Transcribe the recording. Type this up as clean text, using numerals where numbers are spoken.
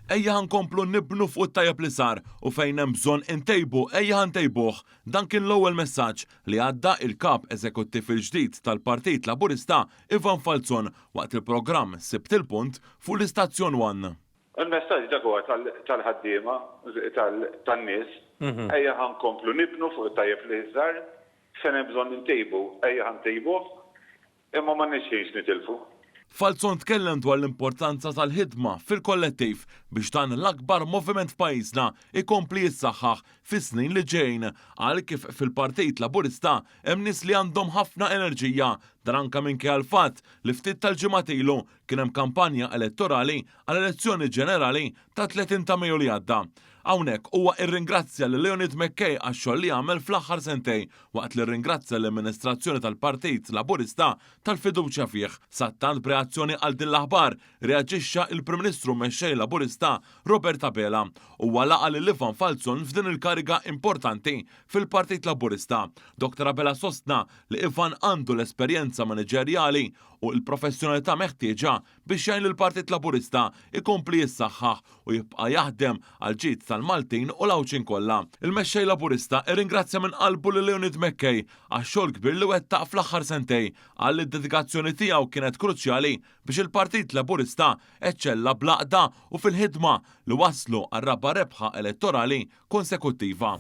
Ejja ħa nkomplu nibnu fuq it-tajjeb li sar u fejn hemm bżonn intejbu ejja ħa ntejbuh. Dan kien l-ewwel messaġġ li għadda il-Kap Eżekuttiv il-ġdid tal-Partit Laburista Ivan Falzon waqt il-programm Sibt il-Punt fuq l-istazzjon one. Il-messaġġ dak huwa tal-ħaddiema, tan-nies. Ejja ħa nkomplu nibnu fuq it-tajjeb li sar, fejn hemm bżonn intejbu ejja ħa ntejbuh. Imma m'għandniex ħin x'nitilfu. Falzon tkellem dwar l-importanza tal-ħidma fil-kollettiv biex dan l-akbar moviment f'pajjiżna jkompli jissaħħaħ fis-snin li ġejjin. Qal kif fil-Partit Laburista hemm nies li għandhom ħafna enerġija, dan anke minkejja l-fatt li ftit tal-ġimgħat ilu kien hemm kampanja elettorali għall-elezzjoni ġenerali tat-30 ta' Mejju li għadda. Hawnhekk huwa irringrazzja lil Leonid McKay għax-xogħol li għamel fl-aħħar sentejn waqt li rringrazzja l-amministrazzjoni tal-Partit Laburista tal-fiduċja fih. Sattant b'reazzjoni għal din l-aħbar reaġixxa il-Prim Ministru u Mexxej Laburista Robert Abela. Huwa laqa' lil Ivan Falzon f'din il-kariga importanti fil-Partit Laburista. Dottor Abela sostna li Ivan għandu l-esperjenza maniġerjali u l-professjonalità meħtieġa biex jgħin lill-Partit Laburista jkompli jissaħħaħ u jibqa' jaħdem għall-ġid tal-Maltin u l-Għawdxin kollha. Il-Mexxej Laburista rringrazzja minn qalbu lil Leonid McKay għax-xogħol kbir li wettaq fl-aħħar sentejn. Qal li d-dedikazzjoni tiegħu kienet kruċjali biex il-Partit Laburista eċċella bl-għaqda u fil-ħidma li wasslu għar-raba' rebħa elettorali konsekuttiva.